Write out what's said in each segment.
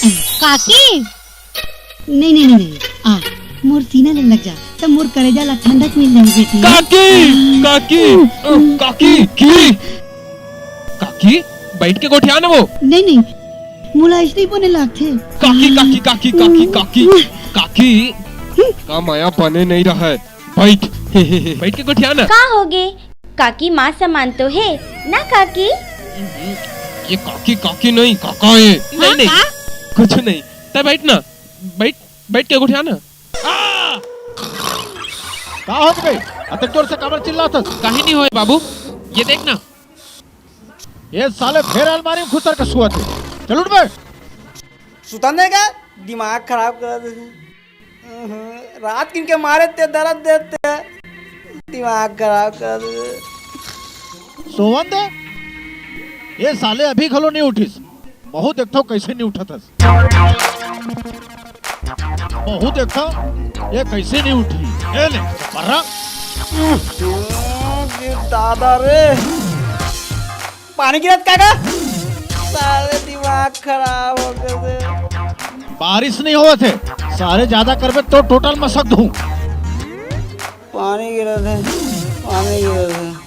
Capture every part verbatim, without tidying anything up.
काकी। नहीं, नहीं, नहीं, नहीं। आ, मोर सीना ले लग जा, त मोर करेजा ला ठंडक मिल जाही बेटी। काकी, काकी, अ, काकी, की? काकी, बइठ के गोठिया ना वो। नहीं, नहीं, मोला अइसने बने लागथे। काकी, काकी, काकी, काकी, काकी, काकी, का माया बने नहीं रहय। बइठ, बइठ के गोठिया ना। का होगे? काकी माँ समान तो हे ना काकी? ये काकी, काकी नहीं, काका हे। नहीं, हाँ, नहीं, का? कुछ नहीं। तैं बइठ ना, बइठ, बइठ के गोठिया ना। का होगे बे? अतेक जोर से काबर चिल्लाथस? काहीं नहीं होय बाबू, ये देख ना। ये साले फेर अलमारी में खुसर के सुवत हे। चल उठ बे। सुतन दे का? दिमाग खराब कर दे। अहं, रात किन के मारे ते दरद देते। दिमाग खराब कर दे। सोवन दे। ये साले अभी घलो नहीं उठिस। महूँ देखथंव कइसे नहीं उठत हस। महूँ देखथंव, ये कइसे नहीं उठही। ए ले, पर्रा। दादा रे, पानी गिरत का गा? सारे दिमाग खराब होगे। बारिश नहीं होवत हे, सारे जादा करबे त टोटल मसक दूँ। पानी गिरत हे, पानी गिरत हे।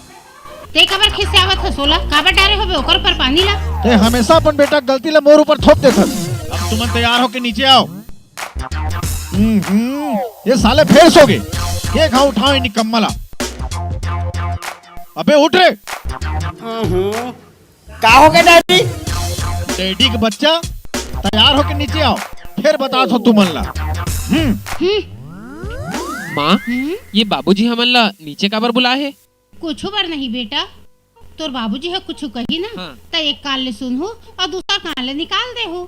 तें काबर खिसियावत हस ओला? काबर डारे होबे ओकर ऊपर पानी ला? तें हमेशा अपन बेटा के गलती ला मोर ऊपर थोप देथस। अब तुमन तैयार होके नीचे आओ। हम्म, हम्म, ये साले फेर सो गे। के घांव उठावंव ए निकम्मा ला। अबे उठ रे। हम्म, का होगे डैडी? डैडी के बच्चा, तैयार होके नीचे आओ, फेर बताथंव तुमन ला। हम्म। माँ, हम्म? ये बाबूजी हमन ला नीचे काबर बुलाए हे? कुछू बर नहीं बेटा, तोर बाबूजी ह कुछू कही ना, हाँ। त एक कान ले सुनहू अउ दूसर कान ले निकाल देहू।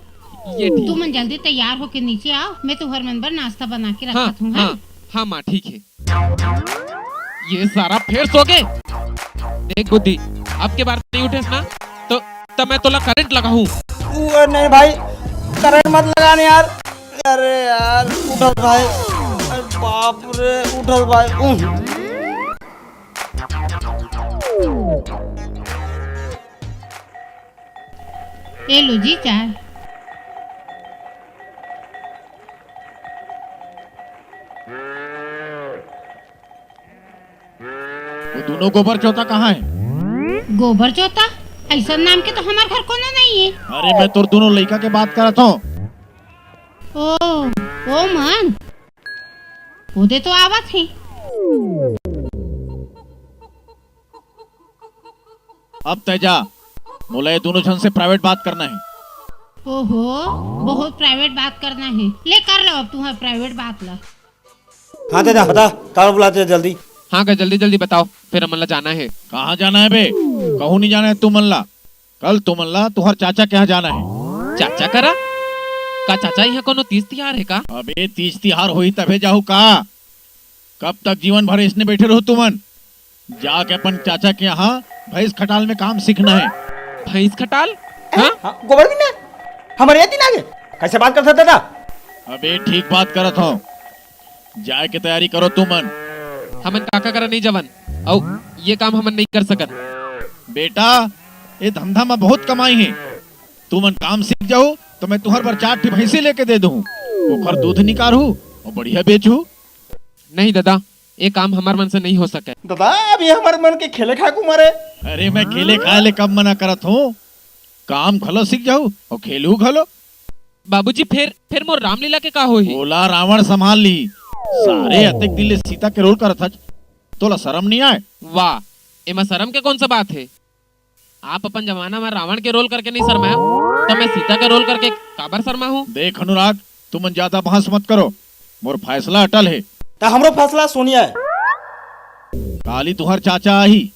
ये ठीक। तुमन जल्दी तैयार होके नीचे आओ, मैं तुंहर मन बर नाश्ता बना के हाँ, रखत हूँ, हाँ? हाँ, हाँ माँ, ठीक हे। ये सारा फेर सो गे। देख बुद्धि, अब के बार नहीं उठेस ना, त, त मैं तोला करंट लगाहूँ। ओ, नहीं भाई, करंट मत लगा ना यार। अरे यार, उठस भाई। अरे बाप रे, उठस भाई। उह। ए लो जी चाय। वो दूनों गोबर चोता कहाँ हे? गोबर चोता? अइसन नाम के तो हमर घर कोनो नहीं हे। अरे, मैं तोर दूनों लइका के बात करत हंव। ओ, ओ मन, ओदे तो आवत हे। अब तैं जा, मोला ये दूनों झन से private बात करना हे। ओहो, बहुत private बात करना हे। ले कर लो अब तुंहर private बात ला। हाँ दादा, बता, काबर बुलाते हस जल्दी? हाँ गा, जल्दी जल्दी बताओ, फेर हमन ला जाना हे। कहाँ जाना हे बे? कहूँ नहीं जाना हे तुमन ला। कल तुमन ला तुंहर चाचा के यहाँ जाना हे। चाचा करा? का चाचा इहाँ कोनो तीज तिहार हे का? अबे तीज तिहार होही तभे जाहू का? कब तक जीवन भर अइसने बइठे रहू तुमन? जाके अपन चाचा के यहाँ भैंस खटाल में काम सीखना हे। भैंस खटाल? हाँ? हाँ, गोबर भी ना? हमर ये दिन आगे? कइसे बात करत हस दादा? अबे ठीक बात करत हंव। जाए के तैयारी करो तुमन। हमन काका करा नहीं जवन, अउ ये काम हमन नहीं कर सकन। बेटा, ये धंधा में बहुत कमाई हे। तुमन काम सीख जाहू, त मैं तुंहर बर चार ठी भैंसी लेके दे दूँ। ओखर दूध निकारहू अउ बढ़िया बेचहू। नहीं दादा, ये काम हमर मन से नहीं हो सके। दादा, अभी हमर मन के खेले खाए के उमर हे। अरे, मैं खेले खाए ले कब मना करत हंव? काम घलो सीख जाहू अउ खेलहू घलो। बाबूजी, फेर, फेर मोर रामलीला के का होही? ओला रावण संभाल ली। सारे अतेक दिन ले सीता के role करत हस, तोला शरम नहीं आए? वाह, एमा शरम के कौन सा बात हे? आप अपन जमाना में रावण के role करके नहीं शरमाए, त मैं सीता के role करके काबर शरमाहूँ? देख अनुराग, तुमन ज्यादा बहस मत करो, मोर फैसला अटल हे। त हमरो फैसला सोनिया हे। काली तुंहर चाचा आही,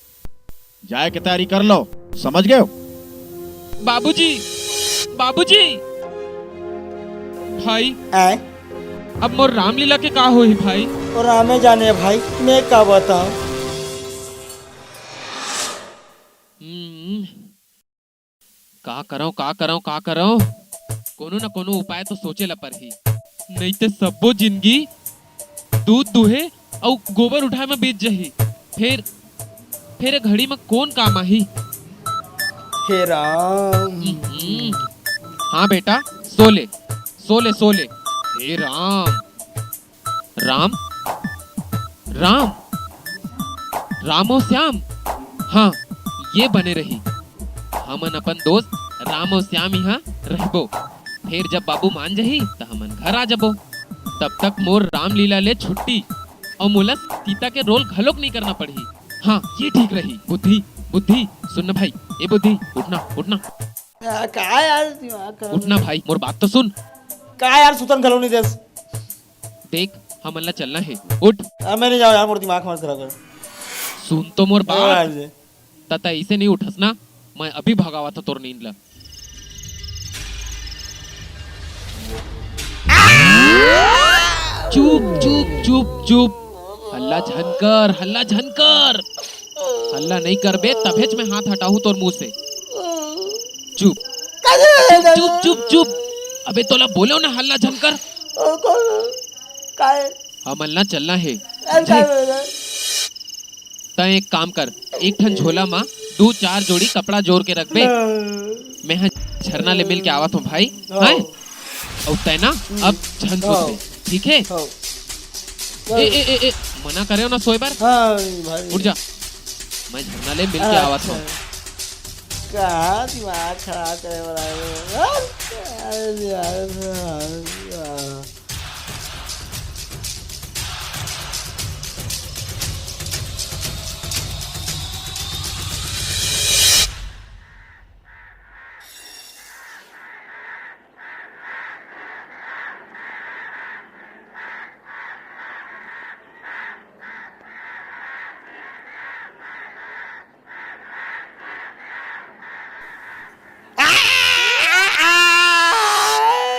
जाए के तैयारी कर लो, समझ गए हो? बाबूजी, बाबूजी, भाई, आए? अब मोर रामलीला के का होही भाई? ओ रामे जाने भाई, मैं का बताऊं? हम्म, का करंव, का करंव, का करंव? कोनो न कोनो उपाय तो सोचे ला परही। नइते सब्बो जिनगी दूध दूहे अउ गोबर उठाए म बीत जही। फेर, फेर ए घड़ी म कोन काम आही? हे राम। हम्म। हाँ बेटा, सोले, सोले, सोले। हे राम, राम, राम, राम अउ श्याम। हाँ, ये बने रही। हमन अपन दोस्त राम अउ श्याम इहाँ रहिबो। फेर जब बाबू मान जही, त हमन घर आ जबो। तब तक मोर रामलीला ले छुट्टी अउ मोला सीता के रोल घलोक नइ करना पड़ही। हाँ, ये ठीक रही। बुद्धि, बुद्धि, सुन न भाई, ए बुद्धि, उठना, उठना। आ, का यार, दिमाग खराब उठना भाई, मोर बात तो सुन। का यार, सुतन घलो नइ देस। देख, हमन ला चलना हे, उठ। आ, मैं नइ जावँव यार, मोर दिमाग मत खराब कर। सुन तो मोर बात। तैं अइसे नइ उठस ना, मैं अभी भगावत हँव तोर नींद ला। चुप, चुप, चुप, चुप। हल्ला झन कर, हल्ला झन कर। हल्ला नइ करबे, तभेच मैं हाथ हटाहूँ तोर मुँह से। चुप। चुप, चुप, चुप, चुप। अबे तोला बोलेंव ना, हल्ला झन कर। हमन ला चलना हे, समझे? तैं एक काम कर, एक ठन झोला मा दू चार जोड़ी कपड़ा जोर के रखबे। हाँ। मैं ह झरना ले मिल के आवत हँव भाई। हाँ। हैं? अउ तैं ना अब झन सोचबे, ठीक हे? हाँ। ए, ए, ए, ए, मना करेंव ना सोए बर। हाँ, भाई। उठ जा, मैं झरना ले मिल के आवत हँव। अच्छा। का दिमाग खराब करे वाला हे? हाँ, अरे यार, हाँ, हाँ।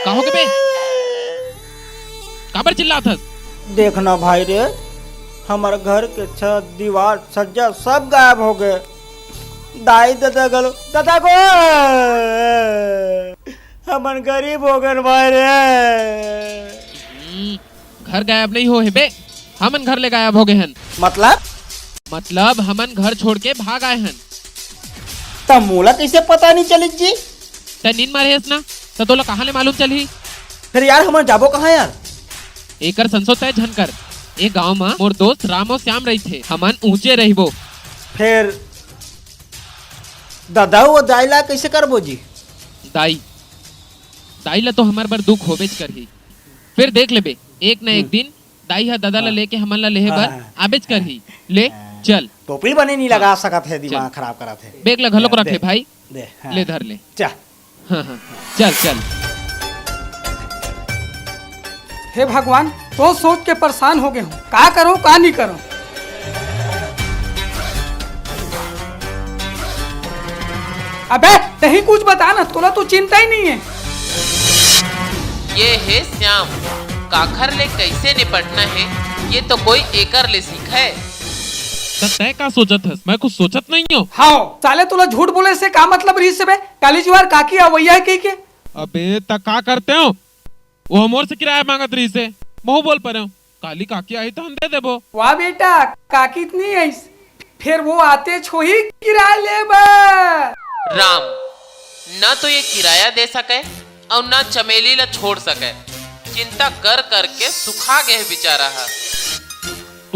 का होगे बे? काबर चिल्लात हस? देख ना भाई रे, हमर घर के छत, दीवार, सज्जा सब गायब होगे। दाई ददा घलो, ददा गो, हमन गरीब होगेन भाई रे। हम्म, घर गायब नइ होहे बे, हमन घर ले गायब होगे हन। मतलब? मतलब हमन घर छोड़ के भाग आए हन। त मोला कइसे पता नइ चलिस जी? तैं नींद मा रहेस ना, त तोला कहाँ ले मालूम चलही? फेर यार, हमन जाबो कहाँ यार? एकर संसो तैं झन कर। ए गांव मा मोर दोस्त राम अउ श्याम रहिथे, हमन उहँचे रहिबो। फेर ददा अउ दाई ला कइसे करबो जी? दाई, दाई ला तो हमर बर दुख होबेच करही। फेर देख लेबे, एक न एक हम्म। दिन दाई ह ददा ला हाँ। लेके हमन ला लेहे हाँ, बर हाँ, आबेच हाँ, करही। ले, हाँ। चल। टोपी बने नइ हाँ। लगा सकत हे, दिमाग चल। खराब करत हे। बेग ला घलोक दे, रखे दे, भाई। दे, हाँ। ले धर ले। चा। हाँ, हाँ। चल, चल। हे भगवान, तो सोच के परेशान होगे हँव, का करँव, का नइ करँव। अबे, तहीं कुछ बता ना, तोला तो चिंता ही नइ हे। ये हे श्याम, काखर ले कइसे निपटना हे, ये तो कोई एकर ले सीखे। त तैं का सोचत हस? मैं कुछ सोचत नइ हँव। हाँ, साले तोला झूठ बोले से का मतलब रहिस बे? काली जुवार काकी अवइया हे कहिके। अबे, त का करतेंव? वो मोर से किराया मांगत रहिस हे, महूँ बोल परेंव, काली काकी आही त हम दे देबो। वाह बेटा, काकी त नइ आइस, फेर वो आतेच होही किराया ले बर। राम, न तो ये किराया दे सकय अउ न चमेली ला छोड़ सकय। चिंता कर कर के सुखा गे हे बेचारा ह।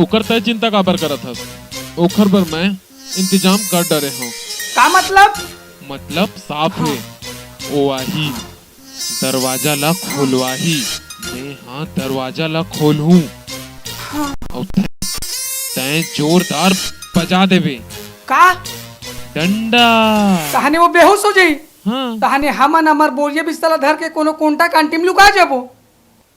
ओकर तैं चिंता काबर करत हस? ओखर बर मैं इंतजाम कर डरे हँव। का मतलब? मतलब साफ हे, हाँ। ओ आही। दरवाजा ला खोलवाही। मैं हा दरवाजा ला खोलहूँ। हाँ। अउ तैं, तैं जोरदार बजा देबे। का? डंडा। तहने वो बेहोश हो जाही। हाँ। तहने हमन हमर बोरिया बिस्तर ला धर के कोनो कोंटा कांटी म लुका जाबो।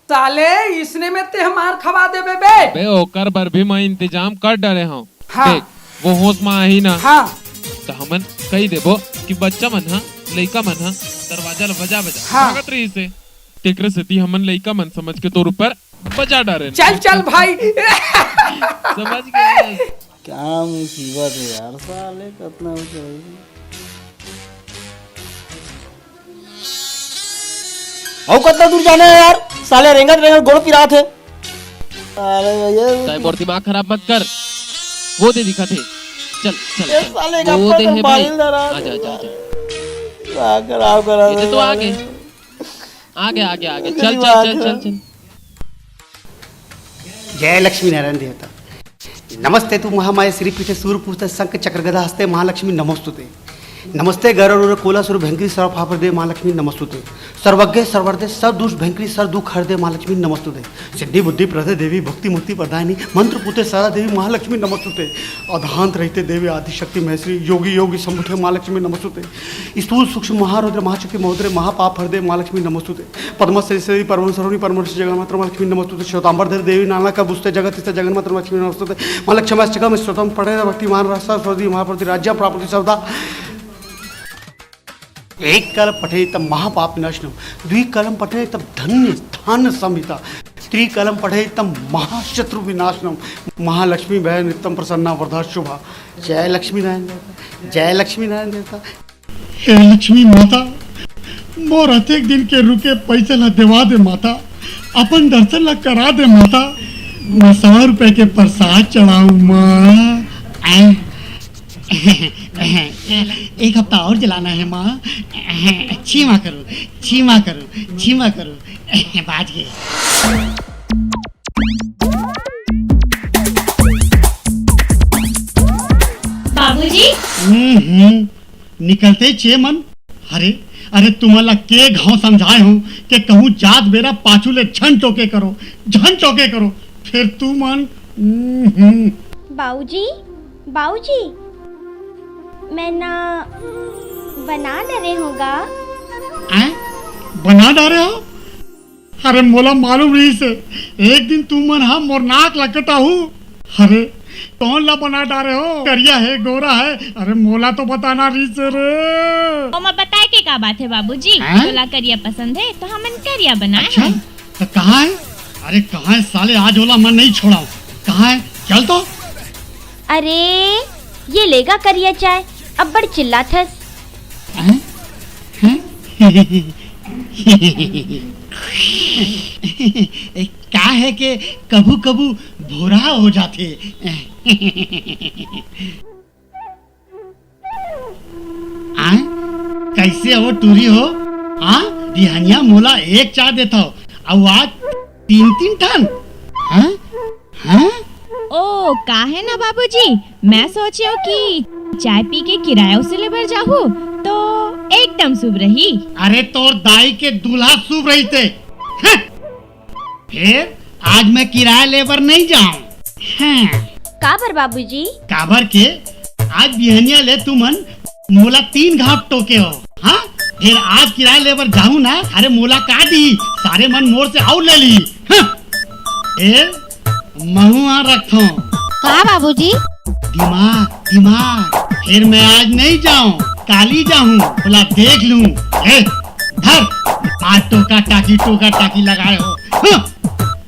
साले, इसने में ते हमार खवा देबे बे। बे, ओकर बर भी मैं इंतजाम कर डरे हँव। हाँ। देख, वो होश मा आही ना, हाँ। त हमन कहि देबो कि बच्चा मन ह, लइका मन ह दरवाजा ल बजा बजा हाँ। भागत रहिस हे। तेकरे सेती हमन लइका मन समझ के तोर ऊपर बजा डारेन। चल, चल भाई। समझ गे? क्या मुसीबत हे यार, साले कतना हो जाही। अउ कतना दूर जाना हे यार, साले रेंगत रेंगत गोड़ पिरात हे। अरे भैया, तैं मोर दिमाग खराब मत कर। वो दे दिखत हे। चल, चल, ये चल। साले का वो दे हे भाई। आजा, आजा, आजा। दिमाग खराब करा दे तो आगे। आगे, आगे, आगे। चल, चल, चल, चल, चल। जय लक्ष्मी नारायण देवता। नमस्ते तु महामाये श्रीपीठे शूलपाशे शंखचक्रगदाहस्ते महालक्ष्मी नमोस्तुते। नमस्ते गरुडगोलकोलासुरभयंकरी सर्वपापहरदे महालक्ष्मी नमोस्तुते। सर्वज्ञे सर्वरदे सर्वदुष्टभयंकरी सर्वदुःखहरदे महालक्ष्मी नमोस्तुते। सिद्धि बुद्धि प्रदे देवी भक्ति मुक्ति प्रदायिनी मंत्र पूते सदा देवी महालक्ष्मी नमोस्तुते। अधांत रहिते देवी आदिशक्ति महेश्वरी योगी योगी संभूते महालक्ष्मी नमोस्तुते। स्थूल सूक्ष्म महारौद्र महाशक्ति महोदरे महापापहरदे महालक्ष्मी नमोस्तुते। पद्मश्री श्री परम सरोनी परम श्री जगन्माता महालक्ष्मी नमोस्तुते। श्वेतांबर धर देवी नाना का बुझते जगत स्थित जगन्माता महालक्ष्मी नमोस्तुते। महालक्ष्मी अष्टकम श्रोतम पठे भक्तिमान रसा सरस्वती महाप्रति राज्य प्राप्ति सदा। एक कलम पठे तब महापाप विनाशनम, द्विकलम पठे तब धन्य स्थान संहिता, त्रिकलम पठे तब महाशत्रु विनाशनम। महालक्ष्मी भय नित्यम प्रसन्ना वरदा शुभा। जय लक्ष्मी नारायण देवता, जय लक्ष्मी नारायण देवता। हे लक्ष्मी माता, मोर अतेक दिन के रुके पइसा ला देवा दे माता, अपन दर्शन ला करा दे माता, मैं सौ रुपए के प्रसाद चढ़ाऊं माँ। आय। एक हफ्ता और जलाना है माँ, क्षमा करो, क्षमा करो, क्षमा करो, बाज गए। बाबूजी। हम्म, हम्म। निकलते चे मन। अरे, अरे, तुमन ला के घांव समझाए हूँ के कहूँ जात बेरा पाछू ले झन टोके करो, झन टोके करो। फिर तुमन, हम्म, हम्म। बाऊजी, बाऊजी, मैं ना बना डरे हूँ गा। आय? बना डारे हो? अरे मोला मालूम रहिस हे, एक दिन तुमन ह मोर नाक ला कटाहू। अरे कौन ला बना डारे हो, करिया है गोरा है? अरे मोला तो बताना रहिस हे रे। ओमा बताए के का बात है बाबूजी? हैं? तोला करिया पसंद है तो हमन करिया बनाए अच्छा? हन। तो कहाँ है? अरे कहाँ है साले, आज ओला मैं नहीं छोड़ाऊँ। कहाँ है? चल तो। अरे ये लेगा करिया चाय, अब्बड़ चिल्लाथस। हैं? हैं? का है के कभू कभू भोरा हो जाथे। आय? कैसे हो टूरी हो? हाँ, बिहनिया मोला एक चाय देथव, अउ आज तीन तीन ठन। हाँ? हाँ? ओ, काहे ना बाबूजी, मैं सोचेंव कि चाय पी के किराया वसूले बर जाहू, तो एकदम शुभ रही। अरे, तोर दाई के दूल्हा शुभ रहिथे। हाँ? फेर आज मैं किराया ले बर नहीं जाऊं। हाँ। काबर बाबूजी? काबर के आज बिहनिया ले तुमन मोला तीन घांव टोके हो, हाँ? फेर आज किराया ले बर जाहूं ना, अरे मोला का दी, सारे मन मोर से अउ ले ली, हाँ? फेर महूं आ रखथों। का बाबूजी? दिमाग, दिमाग। फेर मैं आज नहीं जाऊं, काली जाहूं, ओला देख लूं। ए, धर, आज टोका टाकी, टोका टाकी लगाए हो। हाँ,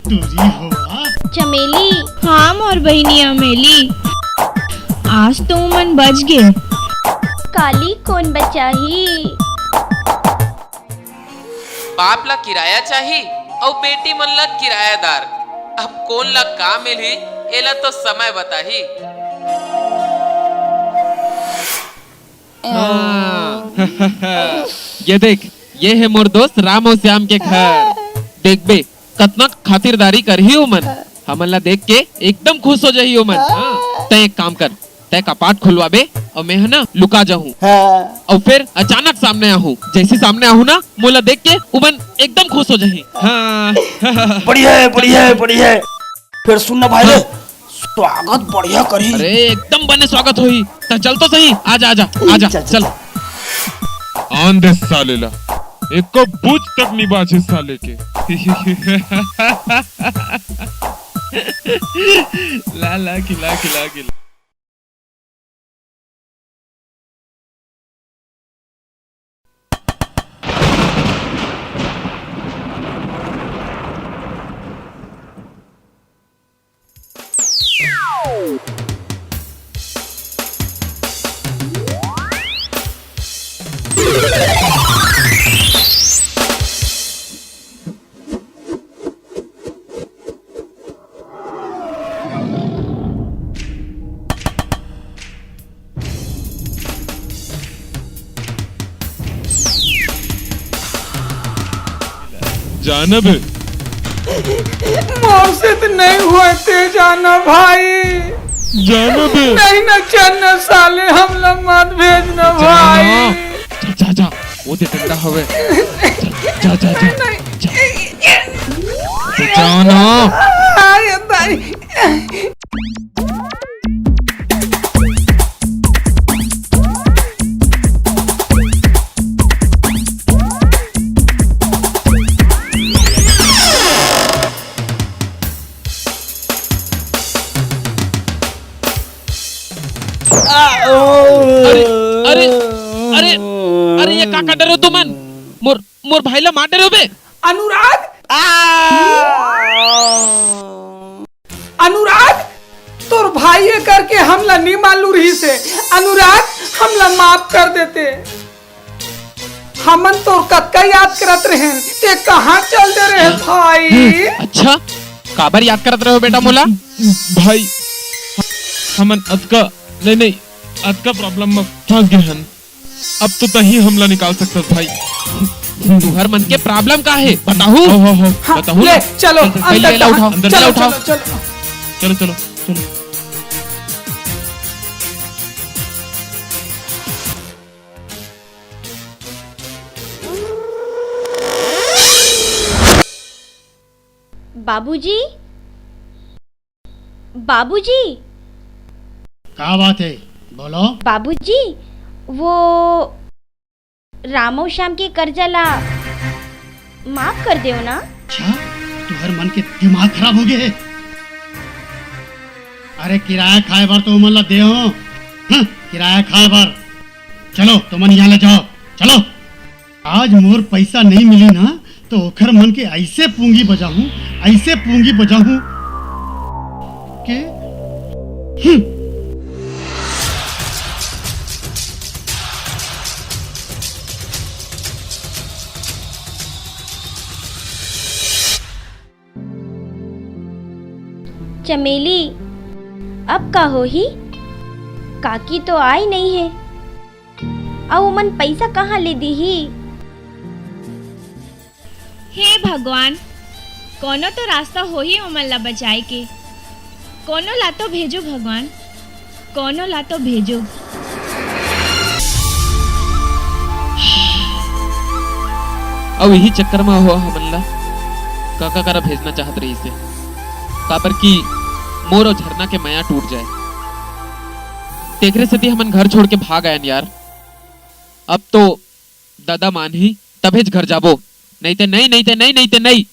टूरी हो, हाँ? चमेली। हाँ, मोर बहिनी अमेली। आज तो मन बच गे। काली कोन बचाही? बाप ला किराया चाही अउ बेटी मन ला किरायादार। अब कोन ला का मिलही, एला तो समय बताही। हाँ। ये देख, ये है मोर दोस्त राम अउ श्याम के घर। देखबे, कतना खातिरदारी करही ओमन। हमन ला देख के एकदम खुश हो जाही ओमन। हाँ, तैं एक काम कर, तैं कपाट खोलवाबे अउ मैं ह ना लुका जाहूं। हाँ। अउ फेर अचानक सामने आहूं। जैसे सामने आहूं ना, मोला देख के उमन एकदम खुश हो जाही। हाँ। बढ़िया है, बढ़िया है, बढ़िया है। फेर सुन ना भाई रे, हाँ। स्वागत बढ़िया करही। अरे एकदम बने स्वागत होही। त चल तो सही, आजा, आजा, आजा, चल, चल, चल। चल। आन दे साले ला, एको बूच तक नी बाचे साले के। ला, ला, खिला, खिला, खिला। जाना बे। मोर से तो नहीं होय, ते जाना भाई। जाना बे। नहीं ना चलना साले, हमला मत भेजना जाना। भाई। जा, जा, जा। वो दे डंडा हवे। जा, जा, जा, जा। नहीं। जा। ते जाना। अरे भाई। अरे, अरे, अरे, अरे, ये का कर डरे हो तुमन? मोर, मोर भाई ला मार डरे हो बे? अनुराग? अनुराग, तोर भाई ये करके हमला नी मालूम रहिस हे। अनुराग, हमला माफ कर देते। हमन तोर कतका याद करत रहेन, ते कहाँ चल दे रहे भाई? अच्छा, काबर याद करत रहे हो बेटा मोला? भाई, हमन अतका, नहीं, नहीं, अतका problem में फंस गए हन। अब तो तहीं हमला निकाल सकतस भाई। तुहर मन के problem का हे? बताहू? हो, हो, हो। हाँ, बताहू ले, ना। चलो, चल, चल, अंदर ले, ले, चलो, उठाओ, अंदर चलो, ले, उठाओ। चलो, चलो। चलो, चलो, चलो। बाबूजी, बाबूजी। का बात हे? बोलो। बाबूजी, वो राम अउ श्याम के कर्जा ला माफ कर देव ना। अच्छा, तुहर मन के दिमाग खराब हो गए हे। अरे, किराया खाए बर तो ओमन ला दे हो। हाँ, किराया खाए बर। चलो, तुमन यहाँ ले जाओ, चलो। आज मोर पैसा नहीं मिली ना, तो ओखर मन के ऐसे पूंगी बजाहूं, ऐसे पूंगी बजाहूं के, हम्म। चमेली, अब का होही? काकी तो आई नहीं है, अउ ओमन पैसा कहाँ ले दीही? हे भगवान, कोनो तो रास्ता होही ओमन ला बचाए के। कोनो ला तो भेजो भगवान, कोनो ला तो भेजो। अउ इही चक्कर म हो हमन ला काका करा भेजना चाहत रहिस हे, काबर कि मोर अउ झरना के मया टूट जाए। तेकरे सेती हमन घर छोड़ के भाग आयन यार। अब तो ददा मानही तभेच घर जाबो, नइते नइ, नइते नइ, नइते नइ।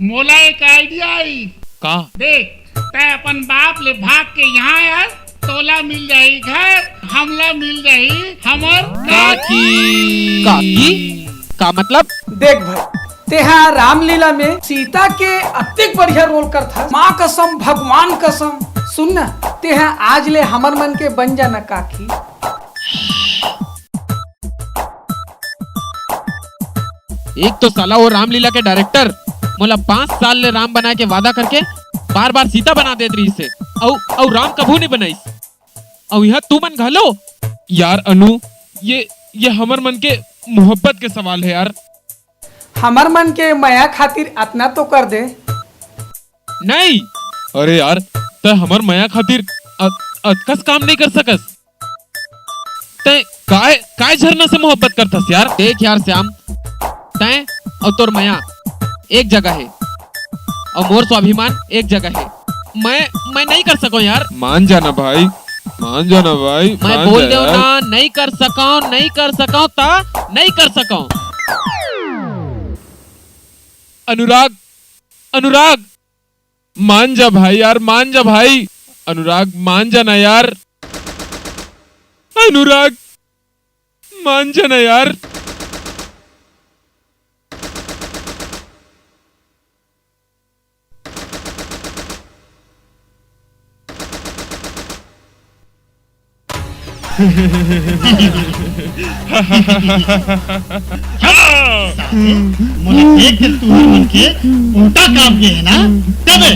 मोला एक idea आई। का? देख, तै अपन बाप ले भाग के यहाँ आ, तोला मिल जाही घर, हमला मिल जाही हमर काकी। काकी? का मतलब? देख भाई, तेहा रामलीला में सीता के अतेक बढ़िया role करथस, माँ कसम, भगवान कसम। सुन ना, तेहा आज ले हमर मन के बन जाना काकी। एक तो साला वो रामलीला के director मोला पाँच साल ले राम बनाए के वादा करके बार-बार सीता बना देत रहिस हे। अउ, अउ राम कभू नहीं बनाइस। अउ यहाँ तू मन घलो। यार अनु, ये, ये हमर मन के मोहब्बत के सवाल हे यार। हमर मन के मया खातिर अतना तो कर दे। नहीं। अरे यार, तै हमर मया खातिर अत-, अतकस काम नहीं कर सकस। तै काय, काय झरना से मोहब्बत करथस यार? देख यार श्याम, तै अउ तोर मया एक जगह हे, अउ मोर स्वाभिमान एक जगह हे। मैं, मैं नहीं कर सकूं यार। मान जाना भाई, मान जाना भाई, मैं मान बोल जा देव यार। ना, नहीं कर सकूं, नहीं कर सकूं, ता नहीं कर सकूं। अनुराग, अनुराग। मान जा भाई यार, मान जा भाई। अनुराग, मान जा ना यार। अनुराग, मान जा ना यार। मोला देख के तुहर मन के ओटा कांप गे हे ना, तबे।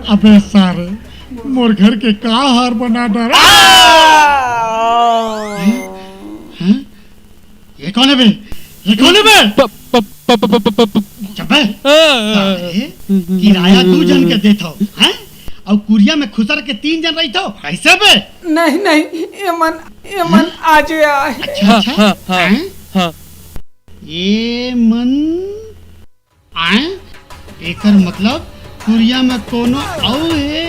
अबे सारे, मोर घर के का हाल बना डारे। हैं? हैं? ये कौन है बे? ये कौन है बे? ब-, प-, प-, प-, प-, प-, प-, चुप बे। हाँ। सारे, किराया दू झन के देथव, हैं? अउ कुरिया में खुसर के तीन झन रहिथव, कइसे बे? नहीं, नहीं, ये मन, ये मन हाँ? आज आए। अच्छा, हाँ, अच्छा। हाँ, हाँ, हैं? हाँ। ये मन आए? एकर मतलब कुरिया में कोनो अउ हे।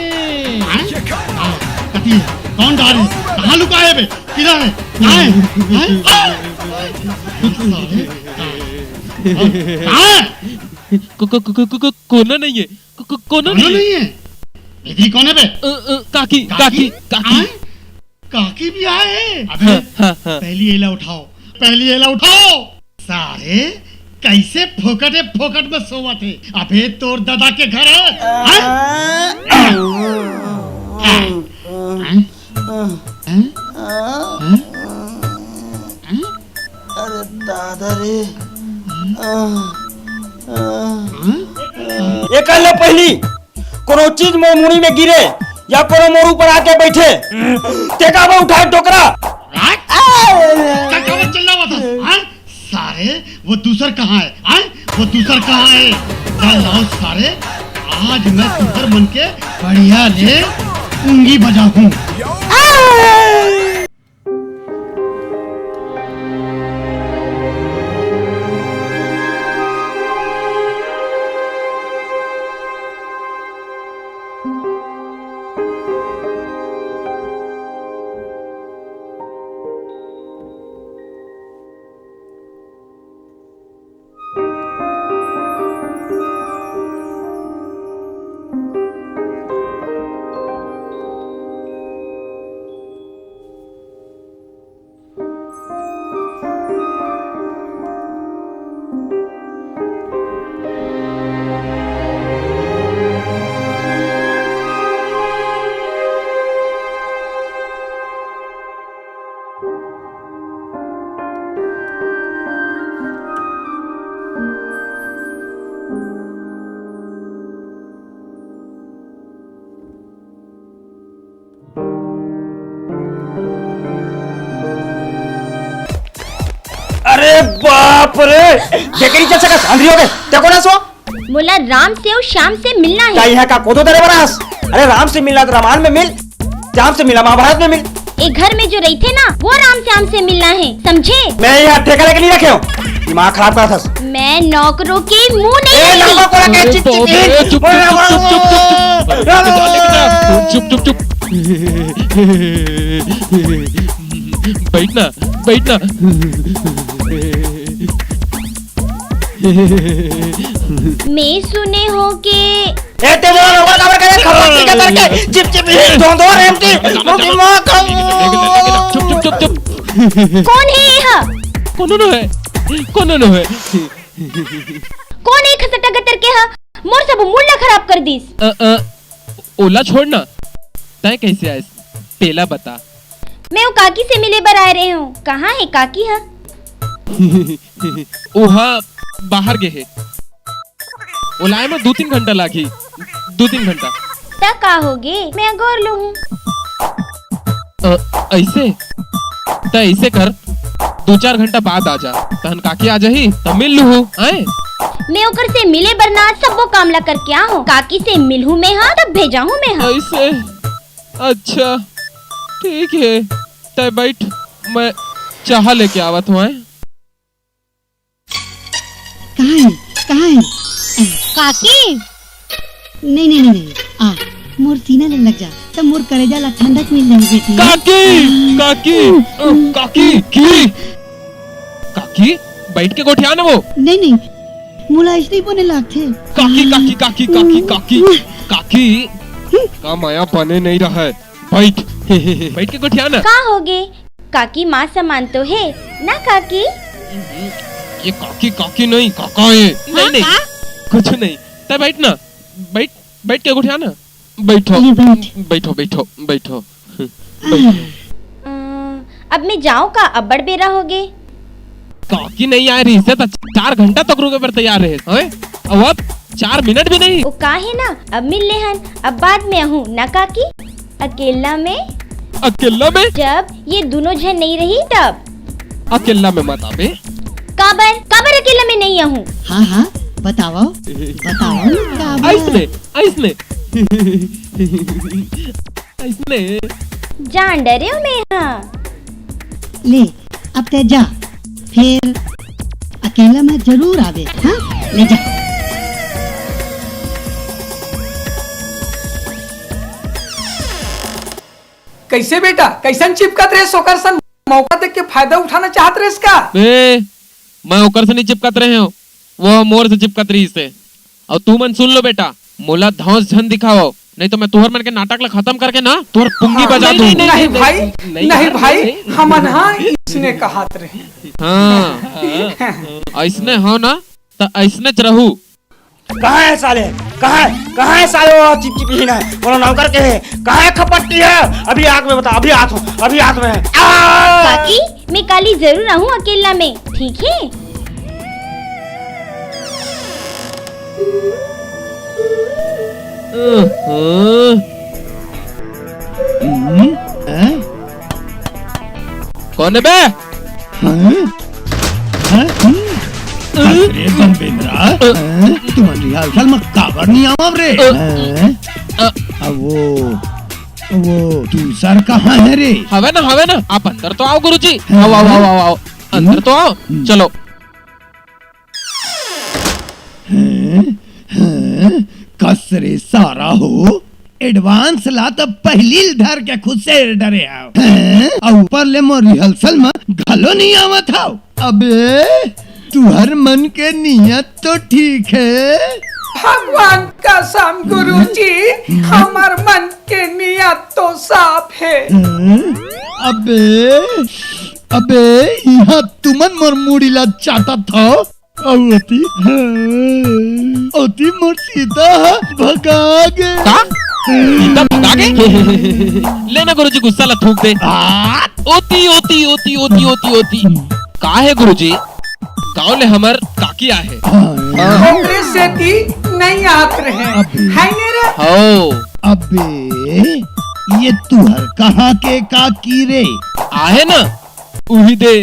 आए? हाँ, कति हे? कौन डारे? कहाँ लुका हे बे? किधर हे? आए? आए? आए? सारे, आए? आए? को-, को-, को-, को-, को-, को-, कोनो नहीं हे। को-, को-, कोनो कोनो नहीं हे। नहीं हे? भीतरी कौन हे बे? अ, अ, काकी, काकी? काकी, काकी। आए? काकी भी आए? अबे, हाँ, हाँ, हाँ। पहली एला उठाओ, पहली एला उठाओ। सारे, कइसे फोकट हे, फोकट में सोवत हे? अबे, तोर दादा के घर हे? हैं? हैं? हैं? हैं? हैं? अरे दादा रे। एकर ले पहिली कोनो चीज मोर मुड़ी में गिरे या कोनो मोर ऊपर आके बइठे, तेका बा उठाए टोकरा। का, का चिल्लावत हस? हाँ? सारे, वो दूसर कहाँ हे? हाँ? वो दूसर कहाँ हे? चल लाओ सारे, आज मैं दूसर मन के बढ़िया ले उंगी बजाहूँ। अरे बाप रे, देखे नहीं चल सकत, अंधरी हो गे, देखो ना सो। मोला राम से अउ श्याम से मिलना हे। का यहाँ का कोदो दरे बरास? अरे राम से मिलना तो रामायण में मिल, श्याम से मिलना महाभारत में मिल। ए घर में जो रहिथे ना, वो राम श्याम से मिलना हे, समझे? मैं यहाँ ठेका लेके नहीं रखे हूँ, दिमाग खराब करत हस। मैं नौकरों के मुंह नहीं ए, लेती। नौकर को रखे, अरे चिप, चिप, बाप रे, चिप। चुप, चुप, चुप, चुप, चुप, चुप। अरे, लेके जा, लेके जा। चुप, चुप, चुप। बैठ ना, बैठ ना। मैं सुने हो के ए, ते जरा नौकर काबर करे? खरोच के करके, चिप, चिप, ही, धोंधो, रेमटी, मोटी माँ का। चुप, चुप, चुप, चुप। कोन हे ये ह? कोनो नो हे, कोनो नो हे। कोन हे खसटा गतर के ह? मोर सब मूड ला खराब कर दिस। अ, अ, ओला छोड़ ना, तैं कइसे आयस? तेला बता। मैं वो काकी से मिले बर आए रहे हूँ। कहाँ हे काकी ह? ओहा बाहर गे हे। ओला आए म दू तीन घंटा लागही, दू तीन घंटा। त का होगे, मैं अगोर लूहूं। अ, अइसे? त अइसे कर, दू चार घंटा बाद आ जा, तहन काकी आ जाही, त मिल लूहू, आए? मैं ओकर से मिले बर ना सब्बो काम ला करके आहूं। काकी से मिलहूं मैं हा, तब भेजाहूं मैं हा। अइसे? अच्छा, ठीक हे, तैं बैठ, मैं चाहा लेके आवत हूं, आए? कहाँ हे? कहाँ हे? काकी! नहीं, नहीं, नहीं, नहीं। आ, मोर सीना ले लग जा, त मोर करेजा ला ठंडक मिल जाही बेटी। काकी! काकी! अ, काकी! की! काकी, बैठ के गोठिया ना वो। नहीं, नहीं, मोला अइसने बने लागथे। काकी, काकी, काकी, काकी, काकी, काकी, का माया बने नहीं रहा है। बैठ, बैठ के गोठिया ना। का होगे? काकी माँ समान तो हे ना काकी? ये काकी, काकी नहीं, काका हे। नहीं, हाँ, नहीं, का? कुछ नहीं। तैं बैठ ना, बैठ, बैठ के गोठिया ना। बैठो, ये बैठ। बैठो, बैठो, बैठो। अ, अब मैं जाऊं का? अब्बड़ बेरा होगे। काकी नहीं आए रहिस हे त चार घंटा तक रुके बर तैयार रहे, हैं? अउ अब चार मिनट भी नहीं। ओ का हे ना, अब मिल लेहन, अब बाद में आहूं ना काकी, अकेला में। अकेला में? जब ये दूनों झन नहीं रही तब। अकेला में मत आबे, काबर, काबर अकेला में नइ आहूं? हाँ, हाँ, बतावव, बतावव ना काबर। अइसने, अइसने। अइसने। जान डरेंव मैं हा। ले, अब तैं जा, फेर अकेला में जरूर आबे, हाँ? ले जा। कइसे बेटा, कइसन चिपकत रेहेस ओकर सन? मौका देख के फायदा उठाना चाहत रेहेस का? ए, मैं ओकर से नइ चिपकत रहेंव, वो मोर से चिपकत रहिस हे। अउ तुमन सुन लो बेटा, मोला धौंस झन दिखावव, नहीं तो मैं तुहर मन के नाटक ला खतम करके ना तुहर पुंगी बजा दूं। नहीं भाई, नहीं भाई, हमन हा अइसने कहत रहेन। हाँ, अइसने हो ना, त अइसनेच रहू। कहाँ हे साले? कहाँ हे? कहाँ हे साले वो चिपचिपी ही ना? बोलो नौकर के हे। कहाँ हे खपट्टी हे? अभी आके मैं बता, अभी आत हूँ, अभी आत हूँ मैं। आ! काकी, मैं काली जरूर आहूं अकेला में, ठीक हे? हम्म, हैं? कोन हे बे? हैं? हैं? हम्म। अरे बम बेंदरा, हैं? तुमन rehearsal म काबर नइ आवव रे? अ, हैं? अ। अब वो, वो दूसर कहाँ हे रे? हवे ना, हवे ना, आप अंदर तो आओ गुरुजी। हैं? आओ, आओ, आओ, आओ, आओ। अंदर तो आओ, हम्म। चलो। हैं? हैं? कस रे सारा हो, advance ला त पहिली ल धर के खुसेर डरे हव। हैं? अउ ऊपर ले मोर rehearsal म घलो नइ आवत हव। अबे, तुहर मन के नियत तो ठीक हे। भगवान कसम गुरुजी, हमर मन के नियत तो साफ हे। हैं? अबे, अबे, इहाँ तुमन मोर मुड़ी ला चाटत हव। अउ ओती, ओती मोर सीता ह भगा गे। का? सीता भगा गे? ले ना गुरुजी, गुस्सा ला थूक दे। आ? ओती, ओती, ओती। का हे गुरुजी? गाँव ले हमर काकी आहे। हाँ। ओकरे सेती नइ आत रहे। अबे। हे ने रे? हव। अबे, ये तुहर कहाँ के काकी रे? आहे ना, उही दे।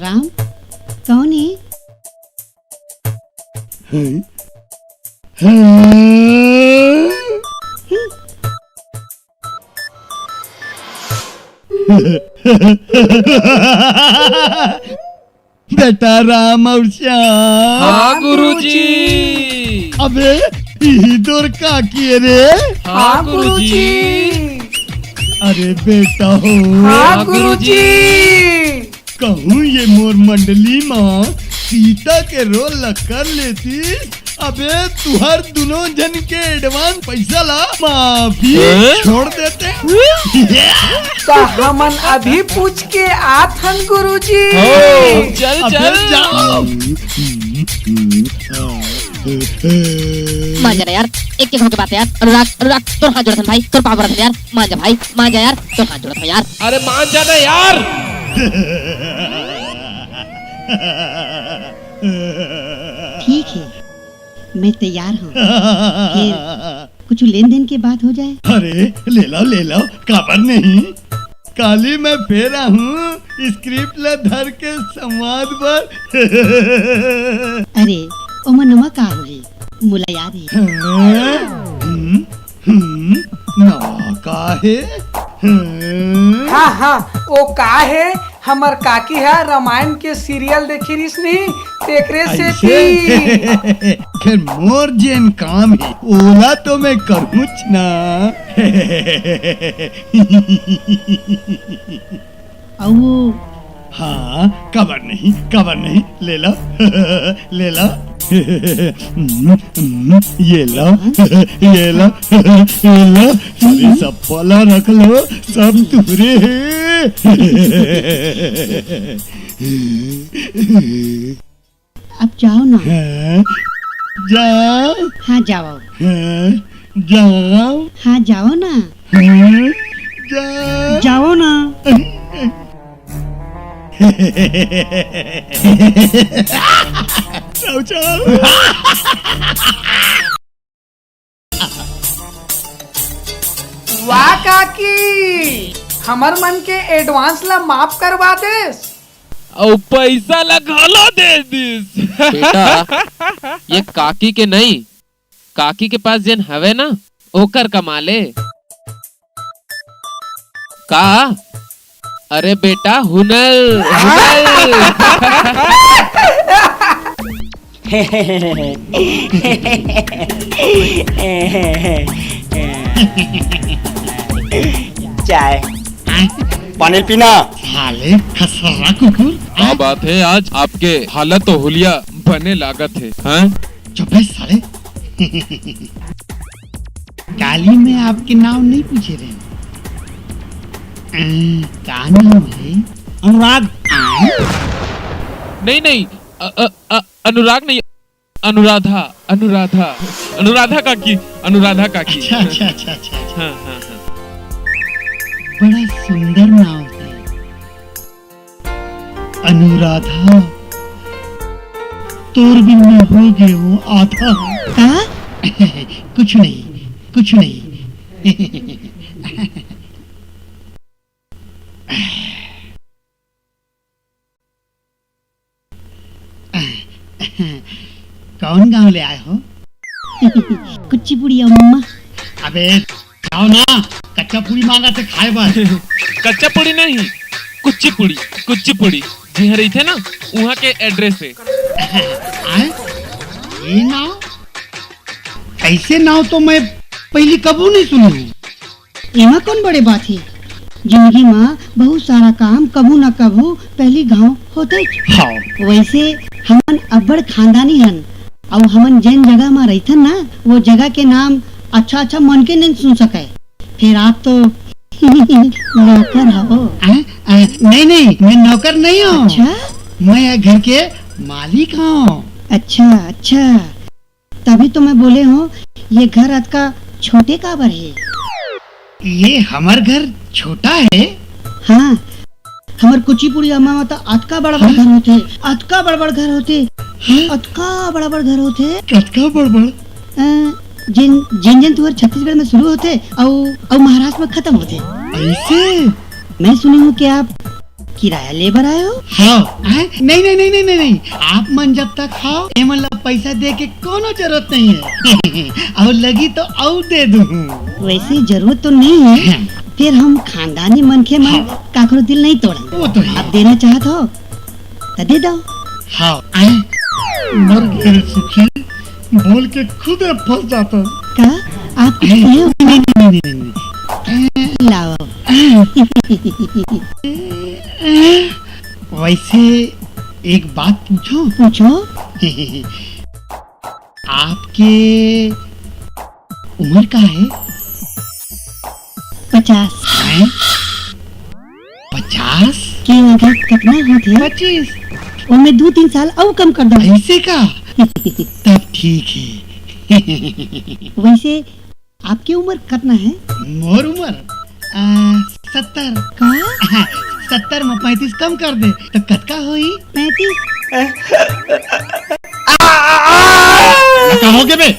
राम, कौन है? हैं? हैं? बेटा राम अउ श्याम। हाँ, गुरुजी। अबे, इही तोर काकी हे रे? हाँ, गुरुजी। अरे बेटा हो। हाँ, गुरुजी। कहूँ ये मोर मंडली म सीता के role ल कर लेतिस, अबे तुहर दुनों झन के advance पैसा ला माफी हैं? छोड़ देते। त हमन अभी पूछ के आत हन गुरुजी। हो, चल, अबे चल। जाओ। मान जा ना यार, एक एक होके बात यार। अनुराग, अनुराग, तोर हाथ जोड़त हन भाई, तोर पाँव परत हन यार, मान जा भाई, मान जा यार, तोर हाथ जोड़त हन यार। अरे मान जा ना यार। ठीक है, मैं तैयार हूँ। फिर कुछ लेन देन के बात हो जाए। अरे ले लो, ले लो, काबर नहीं। काली मैं फेर आहूँ script ला धर के संवाद बर। अरे ओमा नवा का होही, मोला याद हे। हाँ? हम्म, हम्म, नवा का हे? हम्म। हाँ, हाँ, ओ का हे, हमर काकी ह रामायण के serial देखे रिहिस नहीं, तेकरे सेती। खैर, मोर जेन काम हे, ओला तो मैं करूँच ना। अउ वो हाँ, काबर नहीं, काबर नहीं, ले लो, ले लो। ये लो, ये लो, ये लो। अरे सब पला रख लो, सब तुहरे हे। अब जाओ ना। हाँ, जाओ। हाँ, जाओ। हाँ, जाओ। हाँ, जाओ ना। हाँ, जाओ। जाओ ना। जाओ, जाओ। वाह काकी, हमर मन के advance ला माफ करवा देस। अउ पैसा ला घलो दे दिस। बेटा, ये काकी के नहीं, काकी के पास जेन हवे ना, ओकर कमाल ए। का? अरे बेटा, हुनर, हुनर। चाय। पानी पीना। साले खसरा कुकुर। का बात है, आज आपके हालत तो हुलिया बने लागत है, हैं? चुप बे साले। काली मैं आपके नाम नहीं पूछे रहे। अं, का नाम है? अनुराग। नहीं, नहीं, अ, अ, अ, अनुराग नहीं, अनुराधा, अनुराधा, अनुराधा काकी, अनुराधा काकी। अच्छा, अच्छा, अच्छा, अच्छा, अच्छा। हाँ, हाँ, हाँ। बड़ा सुंदर नाम है। अनुराधा, तोर बिन मैं हो गे हों आधा। का? कुछ नहीं, कुछ नहीं। कौन गांव ले आए हो? कुचिपुड़ी अम्मा। अबे, जाओ ना, कच्चा पूड़ी मांगा थे खाए बर। कच्चा पूड़ी नहीं, कुचिपुड़ी, कुचिपुड़ी। जिहाँ रहिथे ना, उहाँ के address है। आए? ये नाव? ऐसे नाव तो मैं पहली कभू नहीं सुनी हूँ। एमा कौन बड़े बात हे? जिंदगी म बहुत सारा काम कभू न कभू पहली घाव होथे। हाँ। वैसे हमन अब्बड़ खानदानी हन, अउ हमन जेन जगह म रहिथन ना, वो जगह के नाम अच्छा-अच्छा मन के नइ सुन सकय। फेर आप तो नौकर हवो। आ, आ, नहीं, नहीं, मैं नौकर नहीं हूँ। अच्छा? मैं ये घर के मालिक हूँ। अच्छा, अच्छा। तभी तो मैं बोले हूँ, ये घर अतका छोटे काबर हे? ये हमर घर छोटा हे? हाँ, हमर कुचिपुड़ी अम्मा म त अतका बड़-बड़ हाँ? घर होथे, अतका बड़-बड़ घर होथे, हाँ? अतका बड़-बड़ घर होथे। कतका बड़-बड़? अ, जेन, जेन, जेन तुहर छत्तीसगढ़ म शुरू होथे, अउ, अउ महाराष्ट्र म खतम होथे। अइसे? मैं सुने हूँ कि आप किराया ले बर आए हो? हाँ। हैं? नहीं, नहीं, नहीं, नहीं, नहीं, नहीं। आप मन जब तक हव, एमन ला पैसा दे के कोनो जरूरत नहीं हे। अउ लगी तो अउ दे दूँ। वैसे जरूरत तो नहीं हे, हाँ। फेर हम खानदानी मनखे मन हाँ। काकरो दिल नहीं तोड़न। वो तो हे। आप देना चाहत हो, त दे दो। हाँ। हैं? मर गए रे सुखी। बोल के खुदे फंस जाता। का? आप कुछ नहीं, कहे हो? नहीं, नहीं, नहीं, नहीं, नहीं। लाओ। वैसे एक बात पूछो? पूछो। आपके उम्र का हे? पचास। हैं? पचास? के आधा कतना होथे? पच्चीस। ओमे दू तीन साल अउ कम कर दो। ऐसे का? तब ठीक हे। वैसे आपके उम्र कतना हे? मोर उम्र, आ, सत्तर। का? सत्तर म पैंतीस कम कर दे, त कतका होही? पैंतीस। का होगे बे?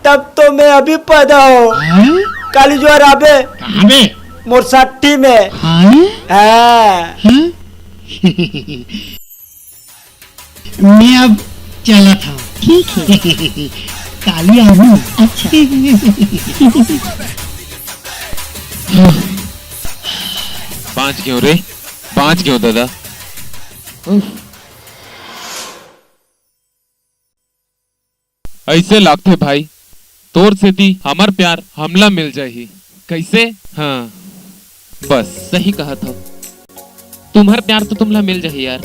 तब तो मैं अभी पैदा हों। हाँ? काली जुआर आबे। कहाँ बे? मोर साठी में। हाँ? हाँ। हाँ? मैं अब चलत हूँ। ठीक हे। काली आहूँ। अच्छा। बाँच गेंव रे, बाँच गेंव दादा। उफ। अइसे लागथे भाई, तोर सेती हमर प्यार हमला मिल जाही। कइसे? हाँ, बस सही कहत हव। तुम्हर प्यार तो तुमला मिल जाही यार।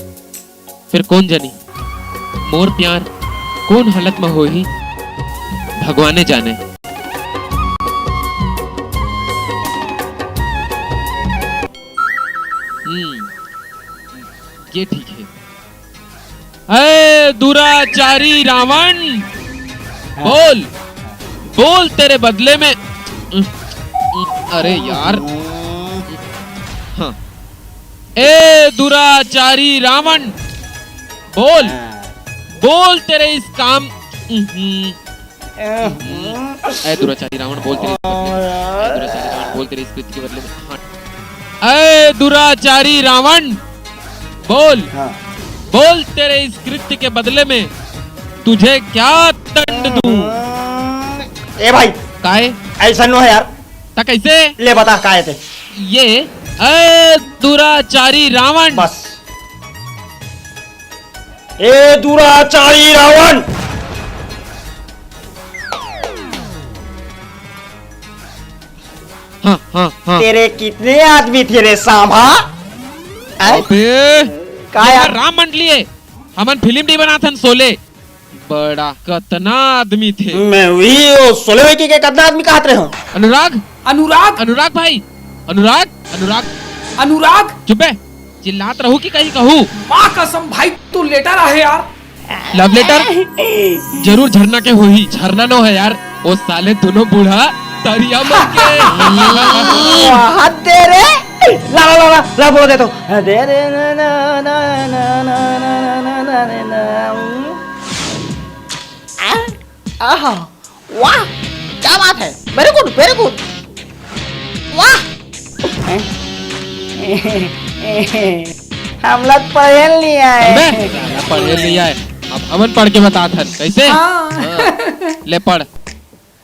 फेर कोन जनी, मोर प्यार कोन हालत म होही, भगवाने जाने। हम्म, ये ठीक हे। ए दुराचारी रावण, हाँ। बोल, बोल तेरे बदले में। अरे यार, हाँ। ए दुराचारी रावण, बोल, हाँ। बोल तेरे इस काम, ए दुराचारी रावण, बोल तेरे इस बदले में, ए दुराचारी रावण, बोल तेरे इस कृत्य के बदले में, हाँ। अरे दुराचारी रावण, बोल, हाँ। बोल, तेरे इस कृत्य के बदले में तुझे क्या दंड दूं? ए भाई, काय? ऐसा नो है यार। त कैसे? ले बता, काय ते? ये, ए दुराचारी रावण। बस। ए दुराचारी रावण। हाँ, हाँ, हाँ। तेरे कितने आदमी थे रे सांभा? हैं? अबे, का ये यार? राम मंडली है, हमन फिल्म नहीं बनाथन, शोले। बड़ा कतना आदमी थे। मैं वही वो शोले में के, के कतना आदमी कहत रहे हो? अनुराग, अनुराग, अनुराग भाई, अनुराग, अनुराग। अनुराग। चुप बे, चिल्लात रहू कि कहीं कहू? माँ कसम भाई, तू लेटर आहे यार। लव लेटर जरूर झरना के होही। झरना नो है यार, वो साले दोनों बूढ़ा तरिया मन के। वाह, दे रे। ला, ला, ला, ला, ला, बोल दे तो। दे रे ना, ना, ना। आहा, वाह, क्या बात है, very good, very good, वाह। हम लोग पढ़े नहीं आए। अबे, साला पढ़े नहीं आए। अब हमन पढ़ के बतात हन, कैसे? हाँ। हाँ, ले पढ़।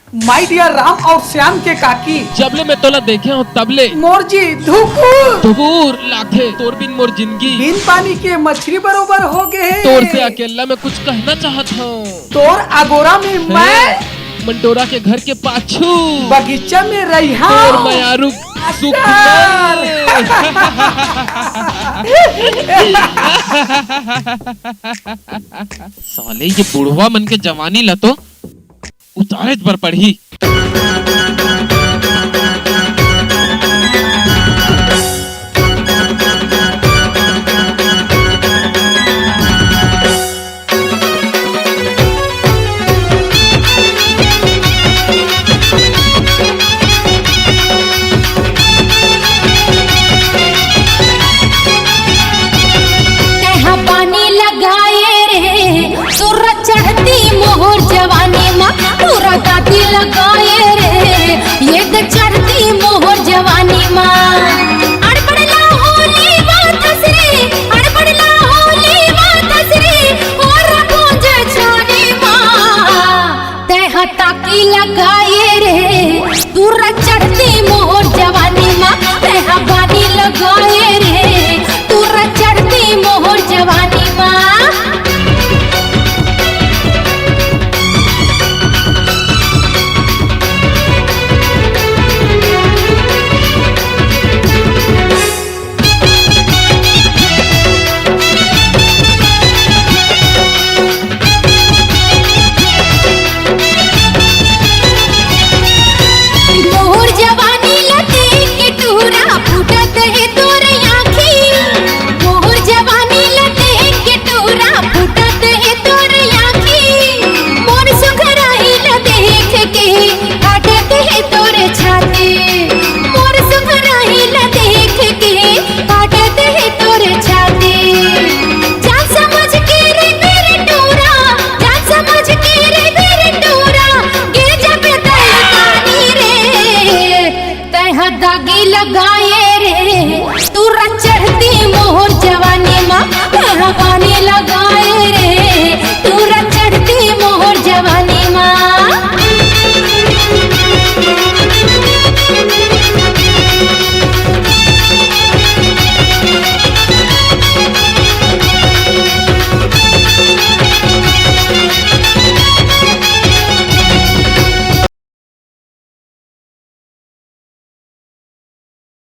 My dear राम और श्याम के काकी। जब ले मैं तोला देखे हूँ, तब ले। मोर जी धुकुर। धुकुर लागे, तोर बिन मोर जिंदगी। बिन पानी के मछली बरोबर हो गे हे। तोर से अकेला मैं कुछ कहना चाहत हूँ। तोर अगोरा में मैं। मंटोरा के घर के पाछू। बगीचा में रहिहा। तोर मयारू सुख। साले ये बुढ़वा मन के जवानी ला तो उतारेच बर पड़ही।